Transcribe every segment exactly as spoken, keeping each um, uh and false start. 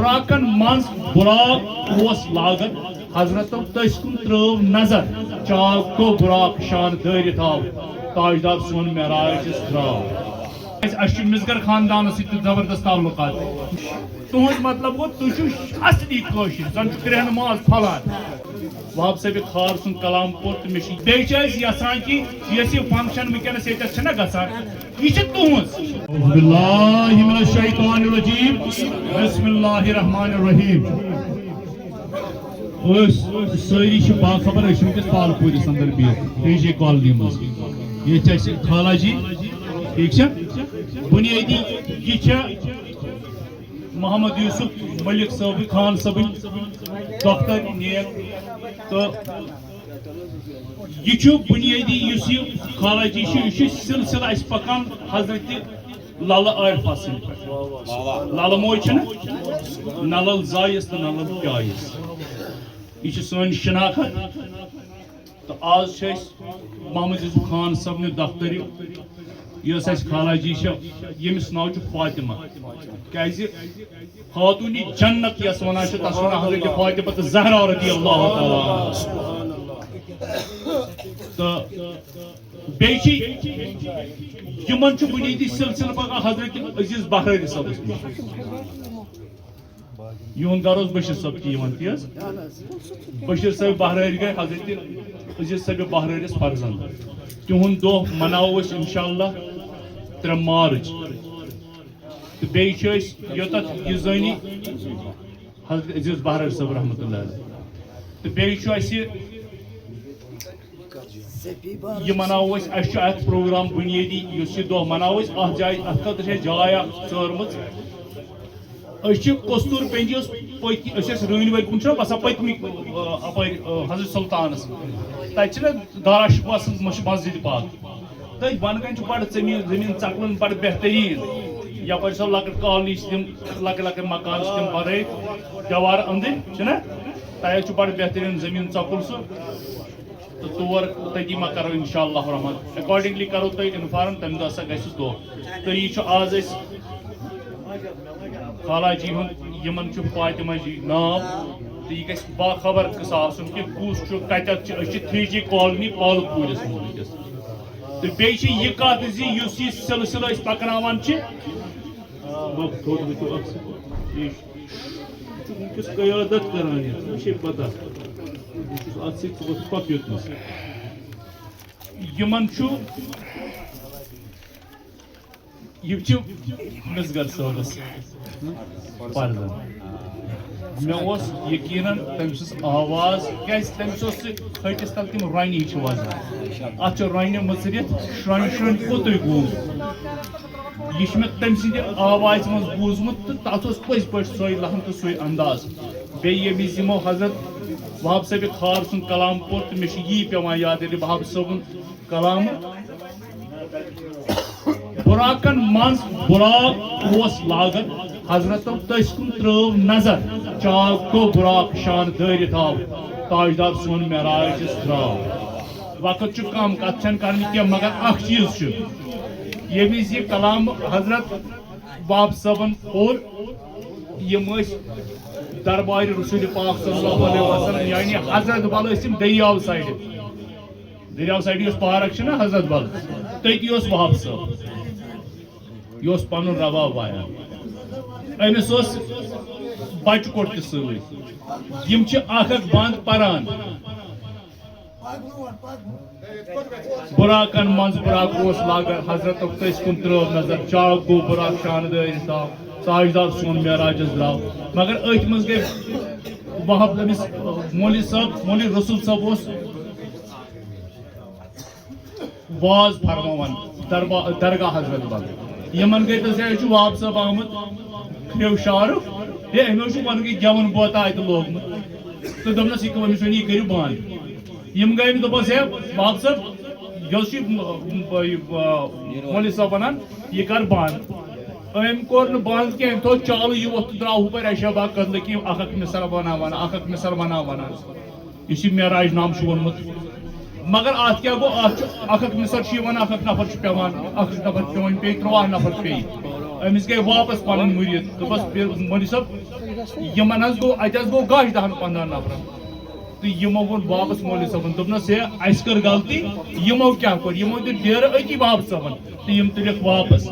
براقن منٛز براق اوس لاگان، حضرتو تٔسۍ کُن ترٲو نظر، چاک گوٚو براق شان دٲرِتھ آو، تاجدار سون معراج أسۍ درٛاو۔ اَسہِ، اَسہِ چھُ مِزگر خاندانس سۭتۍ تہِ زبردست تعلقات۔ تُہُنٛد مطلب گوٚو، تُہۍ چھِو اصلی کٲشِر، زن چھُ کرٛہنہٕ ماز پھۄلان۔ وہاب صٲبِ خار سُنٛد کلام پوٚر تہٕ مےٚ چھُ، بیٚیہِ چھِ أسۍ یژھان کہِ یۄس یہِ function وٕنکیٚنس ییٚتٮ۪تھ چھَنہ گژھان، یہِ چھِ تُہٕنٛز۔ أعوذ باللہ من الشیطان الرجیم۔ بسم اللہ الرحمن الرحیم۔ أسۍ سٲری چھِ باخبر، أسۍ چھِ وٕنکیٚس پالہٕ پوٗرِس اندر بِہِتھ، ڈی جے کالنی منٛز۔ ییٚتہِ چھِ اَسہِ خالہ جی، ٹھیٖک چھا؟ بُنیٲدی یہِ چھےٚ محمد یوسف ملک صٲبٕنۍ، خان صٲبٕنۍ دۄختر نیک۔ تہٕ یہِ چھُ بُنیٲدی، یُس یہِ خالہ جی چھُ، یہِ چھُ سلسلہٕ اَسہِ پکان حضرت لالہ عارفہ سٕنٛدِ پٮ۪ٹھ۔ لالہ موج چھِنہٕ؟ نہ لل زایس تہٕ نہ لل پیایس۔ یہِ چھِ سٲنۍ شناخت۔ تہٕ آز چھِ أسۍ محمد یوسف خان صٲبنہِ دفترِ، یۄس اَسہِ خالہ جی چھےٚ، ییٚمِس ناو چھُ فاطمہ۔ کیٛازِ؟ خاتوٗنِ جنت یۄس وَنان چھِ، تَس چھُ ناو حضرت فاطمہ تہٕ زہرا رضی اللہ تعالیٰ عنہا۔ تہٕ بیٚیہِ چھِ یِمن چھُ بُنیٲدی سلسلہٕ پکان حضرت عزیز بحرٲری صٲبس نِش۔ یِہُنٛد گرٕ اوس بشیر صٲب تہِ یِوان، تی حظ؟ بشیر صٲب بحرٲرۍ گٔے حضرت عزیز صٲب بحرٲرِس فرزند۔ تِہُنٛد دۄہ مناوو أسۍ انشاءاللہ ترٛےٚ مارچ۔ تہٕ بیٚیہِ چھِ أسۍ یوٚتَتھ یہِ زٲنی حضرت عزیز بحرٲرۍ صٲب رحمتہ اللہ علیہ۔ تہٕ بیٚیہِ چھُ اَسہِ یہِ مناوو أسۍ، اَسہِ چھُ اَتھ پروگرام بُنیٲدی، یُس یہِ دۄہ مناوو أسۍ، اَتھ جایہِ، اَتھ خٲطرٕ چھِ اَسہِ جاے اَکھ ژٲرمٕژ۔ أسۍ چھِ قستور پینجی یۄس پٔتۍ، أسۍ ٲسۍ رٲنۍ وٲرۍ کُن چھِنہ باسان پٔتمہِ، آ، اَپٲرۍ، آ، حضرت سلطانَس۔ تَتہِ چھِنہ دارا شکوہ سٕنٛز مش-، مسجد پاک۔ تٔتھۍ بۄنہٕ کَنہِ چھُ بَڑٕ زٔمیٖن، زٔمیٖن ژَکلَن بَڑٕ بہتریٖن۔ یَپٲرۍ چھِ سۄ لۄکٕٹ کالنی چھِ تِم، لۄکٕٹۍ لۄکٕٹۍ مکان چھِ تِم بَرٲے دیوار أنٛدٕرۍ، چھِنہ؟ تَتہِ چھُ بَڑٕ بہتریٖن زٔمیٖن ژَکُل سُہ۔ تہٕ تور، تٔتی ما کرو انشاءاللہ الرحمن، accordingly کرو تۄہہِ inform، تَمہِ دۄہ ہسا گژھِ سُہ دۄہ۔ تہٕ یہِ چھُ آز أسۍ خالہ جی ہُنٛد، یِمن چھُ فاطمہ جی ناو، تہٕ یہِ گژھِ باخبر قصہٕ آسُن کہِ کُس چھُ، کتٮ۪تھ چھِ۔ أسۍ چھِ تھری جی کالنی پالہٕ پوٗرِس منٛز وٕنکیٚس۔ تہٕ بیٚیہِ چھِ یہِ کتھ زِ یُس یہِ سلسلہٕ أسۍ پکناوان چھِ، وقت تھوٚد وٕچھِو اکھ second۔ یہِ چھُ وٕنکیٚس قیادت کران یتھ، ژےٚ چھے پتہ۔ بہٕ چھُس اتھ سۭتۍ صُبحس پکھ یوٚتنس۔ یِمن چھُ، یِم چھِ مِزگر صٲبس پردٕ۔ مےٚ اوس یقیناً تٔمۍ سٕنٛز آواز، کیازِ تٔمِس اوس سُہ ۂٹِس تل تِم رۄنہِ ہِش وزان۔ اتھ چھِ رۄنہِ مٕژرِتھ، شرۄنہِ شرۄنہِ کوٚتُے گوٚو۔ یہِ چھُ مےٚ تٔمۍ سٕنٛدِ آوازِ منٛز بوٗزمُت تہٕ تَتھ اوس پٔزۍ پٲٹھۍ سۄے لحن تہٕ سُے انداز۔ بیٚیہِ ییٚمہِ وِزِ یِمو حضرت وہاب صٲبِ خار سُنٛد کلام پوٚر تہٕ مےٚ چھُ یی پٮ۪وان یاد ییٚلہِ وہاب صٲبُن کلام، براقن منٛز براق اوس لاگان، حضرتو تٔسۍ کُن ترٲو نظر، چاک گوٚو براق شان دٲرِتھ آو، تاجدار سون معراج أسۍ درٛاو۔ وقت چھُ کم، کتھ چھنہٕ کرنہِ کینٛہہ، مگر اکھ چیٖز چھُ، ییٚمہِ وِزِ یہِ کلام حضرت وہاب صٲبن پوٚر، یِم ٲسۍ دربارِ رسول پاک صلی اللہ علیہ وسلم، یعنی حضرت بل ٲسۍ یِم دٔریاو سایڈٕ۔ دٔریاو سایڈٕ یۄس پارک چھِ نا حضرت بل، تٔتی اوس وہاب صٲب۔ یہِ اوس پنُن رباب وایان۔ أمِس اوس بچہٕ کوٚٹ تہِ سۭتۍ۔ یِم چھِ اکھ اکھ بند پران۔ براقن منٛز براق اوس لاگان، حضرتو تٔسۍ کُن ترٲو نظر، چاک گوٚو براق شانہٕ دٲرِتھ آو، تاجدار سون معراجس درٛاو۔ مگر أتھۍ منٛز گٔے وہاب، أمِس مولوی صٲب، مولوی رسول صٲب اوس واز فرماوان دربا-، درگاہ حضرت بل۔ یِمن گٔے تہٕ زِ أسۍ چھُ وہاب صٲب آمُت کھریو شارُک، ہے، أمۍ اوس چھُ وَنہٕ گٔے گٮ۪وُن بوتہٕ اَتہِ لوگمُت۔ تہٕ دوٚپنَس، یہِ کٔمِس وَنہِ، یہِ کٔرِو بنٛد۔ یِم گٔے أمِس، دوٚپنَس، ہے، وہاب صٲب، یہِ اوس یہِ، م-، م-، یہِ، آ، مولوی صٲب وَنان، یہِ کر بنٛد۔ أمۍ کوٚر نہٕ بنٛد کینٛہہ، أمۍ تھوٚو چالوٗ یہِ ووٚتھ تہٕ درٛاو ہُپٲرۍ اَشیا باغ کدلہٕ کِنۍ، اکھ اکھ مِثال وَنان وَنان، اکھ اکھ مِثال وَنان وَنان۔ یُس یہِ معراج نام چھُ ووٚنمُت۔ مگر اَتھ کیٛاہ گوٚو؟ اَتھ چھُ اَکھ اَکھ مِثال چھُ یِوان، اَکھ اَکھ نفر چھُ پٮ۪وان، اَکھ اَکھ نفر چھُ پٮ۪وان، پیٚیہِ تُرٛواہ نفر پیٚیہِ۔ أمِس گٔے واپس پنٕنۍ مُریٖد۔ دوٚپُس، "بے-، مولوی صٲب، یِمن حظ گوٚو، اَتہِ حظ گوٚو گاش دَہن پنٛدہن نفرن۔" تہٕ یِمو ووٚن واپس مولوی صٲبن، دوٚپنس، "ہے، اَسہِ کٔر غلطی، یِمو کیٛاہ کوٚر؟" یِمو دیُت ڈیرٕ أتی واپس صٲبن تہٕ یِم تُلِکھ واپس۔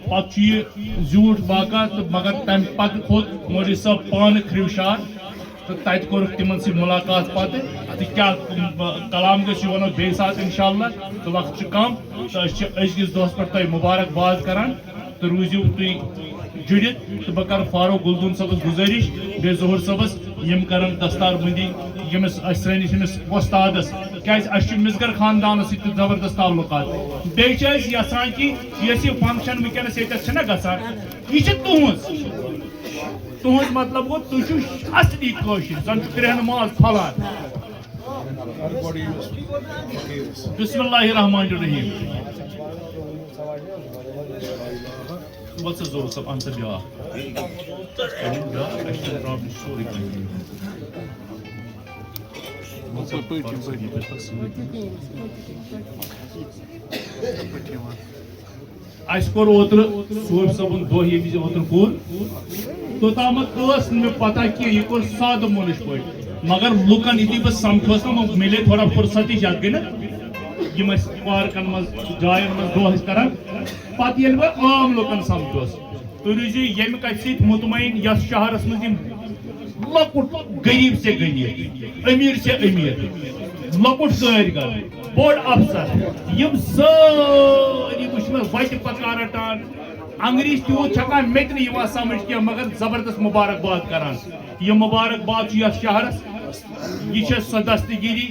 پتہٕ چھُ یہِ زیوٗٹھ واقعہ تہٕ مگر تَمہِ پتہٕ کھوٚت مولوی صٲب پانہٕ کھرٛو شار۔ تہٕ تَتہِ کوٚرُکھ تِمَن سۭتۍ مُلاقات پَتہٕ، تہٕ کیٛاہ کلام گژھِ یہِ وَنو بیٚیہِ ساتہٕ اِنشاءاللہ، تہٕ وقت چھُ کَم، تہٕ أسۍ چھِ أزکِس دۄہَس پٮ۪ٹھ تۄہہِ مُبارک باد کَران، تہٕ روٗزِو تُہۍ جُڑِتھ، تہٕ بہٕ کَرٕ فاروق گُلدوٗن صٲبَس گُزٲرِش، بیٚیہِ ظہوٗر صٲبَس، یِم کَرَن دستار بندی ییٚمِس اَسہِ سٲنِس ییٚمِس وۄستادَس، کیٛازِ اَسہِ چھُ مِزگَر خاندانَس سۭتۍ تہِ زبردست تعلقات، بیٚیہِ چھِ أسۍ یَژھان کہِ یۄس یہِ function وٕنکیٚنَس ییٚتٮ۪تھ چھَنہ گژھان، یہِ چھِ تُہٕنٛز۔ تُہُنٛد مطلب گوٚو، تُہۍ چھِو اصلی کٲشِر، زن چھُ کرٛہنہٕ ماز پھۄلان۔ بسم اللہ الرحمن الرحیم۔ وَلہٕ سا زور صٲب، اَن سا بیٛاکھ۔ بیٛاکھ، اَسہِ چھُ problem سورُے کینٛہہ۔ وَلہٕ سا، پٔکِو، پٔکِو۔ اَسہِ کوٚر اوترٕ صوبۍ صٲبُن دۄہ، ییٚمہِ وِزِ اوترٕ کوٚر، توٚتامَتھ ٲس نہٕ مےٚ پَتہ کینٛہہ، یہِ کوٚر سادٕ مونٕچ پٲٹھۍ۔ مگر لُکَن یُتھُے بہٕ سَمکھیوس نہ، وۄنۍ مِلے تھوڑا فرصت ہِش، یَتھ گٔے نہ یِم اَسہِ پارکَن منٛز، جایَن منٛز دۄہ ٲسۍ کَران۔ پَتہٕ ییٚلہِ بہٕ عام لُکَن سَمکھیوس، تُہۍ روٗزِو ییٚمہِ کَتھِ سۭتۍ مطمئن، یَتھ شہرَس منٛز یِم لۄکُٹ غریب سے غریب، امیر سے امیر، لۄکُٹ کٲرۍ گر، بوٚڑ افسر، یِم سٲری وٕچھ مےٚ وتہِ پکان رٹان، انگریٖزۍ تیوٗت چھکان مےٚ تہِ نہٕ یِوان سمجھ کینٛہہ، مگر زبردست مبارکباد کران۔ یہِ مبارکباد چھُ یتھ شہرس، یہِ چھےٚ سۄ دستگیری،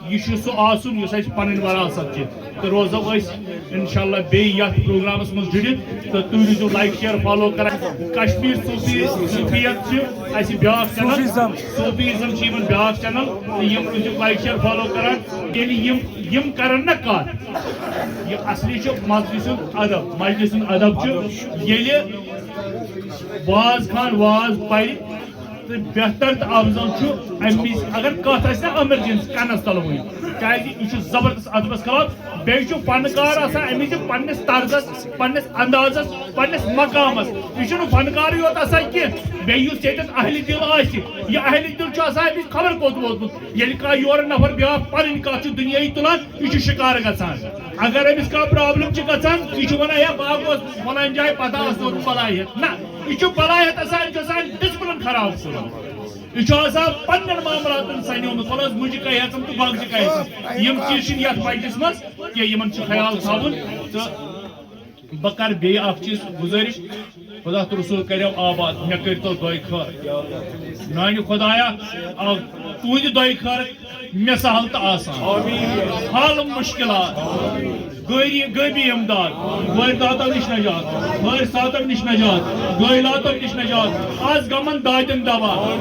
یہِ چھُ سُہ آسُن یُس اَسہِ پنٕنۍ وراثت چھِ۔ تہٕ روزو أسۍ انشاءاللہ بیٚیہِ یتھ پروگرامس منٛز جُڑِتھ۔ تہٕ تُہۍ روٗزِو like share follow کران۔ کشمیر صوفی، صوفیت چھِ اَسہِ بیٛاکھ channel۔ صوفیزم۔ صوفیزم چھِ یِمن بیٛاکھ channel۔ تہٕ یِم روٗزِو like share follow کران۔ ییٚلہِ یِم، یِم کرن نہ کتھ، یہِ اصلی چھُ مجلس ہُنٛد ادب۔ مجلس ہُنٛد ادب چھُ ییٚلہِ واز خان واز پرِ، تہٕ بہتر تہٕ افضل چھُ اَمہِ وِزِ اگر کتھ آسہِ نا emergency کنس تل وٕنہِ، کیازِ یہِ چھُ زبردست ادبس خلاف۔ بیٚیہِ چھُ فنکار آسان اَمہِ وِزِ پننِس طرزس، پننِس اندازس، پننِس مقامس۔ یہِ چھُنہٕ فنکارٕے یوت آسان کینٛہہ، بیٚیہِ یُس ییٚتٮ۪تھ اہلِ دِل آسہِ، یہِ اہلِ دِل چھُ آسان اَمہِ وِزِ خبر کوٚت ووتمُت۔ ییٚلہِ کانٛہہ یورٕ نفر بیٛاکھ پنٕنۍ کتھ چھُ دُنیٲیی تُلان، یہِ چھُ شکار گژھان۔ اگر أمِس کانٛہہ problem چھِ گژھان، یہِ چھُ ونان، "ہے، بہٕ ہا گوس فلٲنۍ جایہِ، پتہٕ آس نہٕ بلاے ہٮ۪تھ۔" نہ، یہِ چھُ بلاے ہٮ۪تھ آسان، أمِس چھُ آسان discipline خراب۔ یہِ چھُ آسان پننٮ۪ن معاملاتن سنیومُت، وَلہٕ حظ، مُجہِ کَے ہٮ۪ژٕم تہٕ بۄگجہِ کَے ہٮ۪ژٕم۔ یِم چیٖز چھِنہٕ یَتھ مجلِس منٛز کینٛہہ، یِمن چھُ خیال تھاوُن۔ تہٕ بہٕ کَرٕ بیٚیہِ اَکھ چیٖز گُزٲرِش، خۄدا تہٕ رسول کَریو آباد، مےٚ کٔرۍتو دۄیہِ خٲر۔ میٛانہِ خۄدایا، آ، تُہٕنٛدِ دۄیہِ خٲر مےٚ سہل تہٕ آسان۔ حل مُشکِلات، غٲری-، غٲبی اِمداد، غٲرۍ داتو نِش نجات، غٲرۍ ساتو نِش نجات، غٲرۍ لاتو نِش نجات، آز غمن دادٮ۪ن دوا۔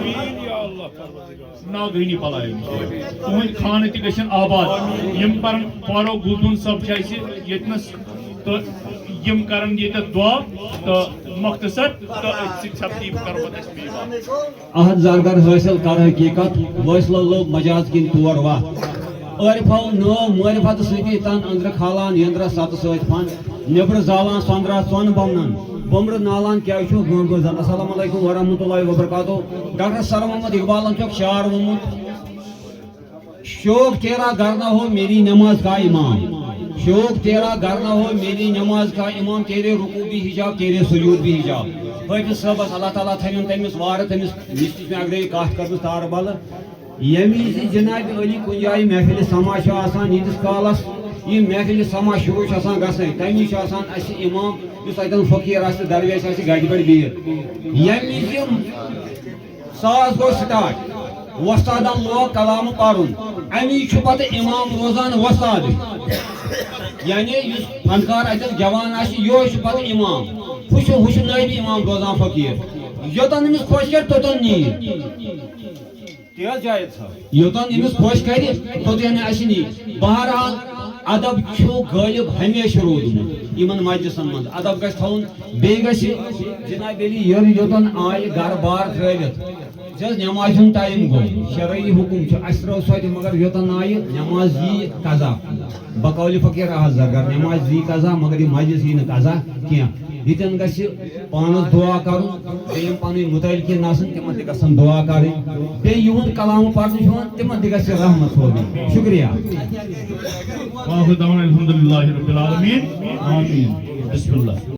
ناگہٲنی بلایو نِش۔ تُہٕنٛدۍ خانہٕ تہِ گٔژھِن آباد۔ یِم پرن فاروق گُلدوٗن صٲب چھِ اَسہِ ییٚتنَس تہٕ یِم کرن ییٚتٮ۪تھ دعا تہٕ مختصر تہٕ أتھۍ سۭتۍ سپدی بہٕ کرو پتہٕ اَسہِ بیٚیہِ کتھ۔ عہد زرگر حٲصِل کر حقیٖقت، وٲصلو لوٚب مجاز کِنۍ تور وَتھ۔ عٲرفو نٲو معرفت سۭتی تن أنٛدرٕ کھالان یٔنٛدرس ستہٕ سۭتۍ فن، نیٚبرٕ زالان سۄنٛدرا ژۄن بمنن، بُمرٕ نالان کیٛازِ چھُ گٲنٛگہٕ زن۔ السلام علیکم ورحمۃ اللہ وبرکاتہ۔ ڈاکٹر سر محمد اقبالن چھُ اکھ شعر ووٚنمُت، "شوق تیرا گر نہ ہو میری نماز کا امام، شوق تیرا گر نہ ہو میری نماز کا امام، تیرے رکوع بھی حجاب، تیرے سجود بھی حجاب۔" حٲفظ صٲبس اللہ تعالیٰ تھٲوِن تٔمِس وارٕ، تٔمِس نِش تہِ چھِ مےٚ اکھ دۄیہِ کَتھ کٔرمٕژ تارٕ بلہٕ۔ ییٚمہِ وِزِ جناب علی کُنہِ جایہِ محفلِ سما چھُ آسان، ییٖتِس کالس یہِ محفلِ سما شروع چھِ آسان گژھٕنۍ، تَمہِ وِزِ چھُ آسان اَسہِ اِمام، یُس اَتٮ۪ن فقیٖر آسہِ تہٕ درویش آسہِ گَرِ پٮ۪ٹھ بِہِتھ۔ ییٚمہِ وِزِ یِم ساز گوٚو start، وۄستادن لوگ کلامہٕ پرُن، اَمی چھُ پتہٕ اِمام روزان وۄستادٕے۔ یعنی یُس فنکار اَتٮ۪ن جوان آسہِ، یِہوٚے چھُ پتہٕ اِمام۔ ہُہ چھُ، ہُہ چھُ نٲیِب اِمام روزان فقیٖر۔ یوٚتن أمِس خۄش کرِ، توٚتن نِیہِ۔ تی حظ جایز تھاو۔ یوٚتن أمِس خۄش کرِ، توٚتن اَسہِ نی۔ بہرحال، ادب چھُ غٲلب ہمیشہِ روٗدمُت یِمن مجلسن منٛز۔ ادب گژھِ تھاوُن، بیٚیہِ گژھِ جناب علی یورٕ یوٚتن آیہِ گرٕ بار ترٲوِتھ۔ یہِ حظ نمازِ ہُنٛد time گوٚو، شرعی حُکم چھُ، اَسہِ ترٲو سۄ تہِ، مگر یوٚتن آیہِ نماز یی قضا۔ بقولِ فقیٖر احد زرگر، نماز یی قضا، مگر یہِ مجلس یی نہٕ قضا کینٛہہ۔ ییٚتٮ۪ن گژھِ پانَس دُعا کَرُن، بیٚیہِ یِم پَنٕنۍ مُتعلقیٖن آسَن، تِمَن تہِ گژھن دُعا کَرٕنۍ، بیٚیہِ یِہُنٛد کلام پَرنہٕ چھُ یِوان، تِمَن تہِ گژھِ رحمت سوزٕنۍ۔ شُکریہ۔ وآخر دعوانا الحمد للہ رب العالمین۔ آمین۔ بسم اللہ۔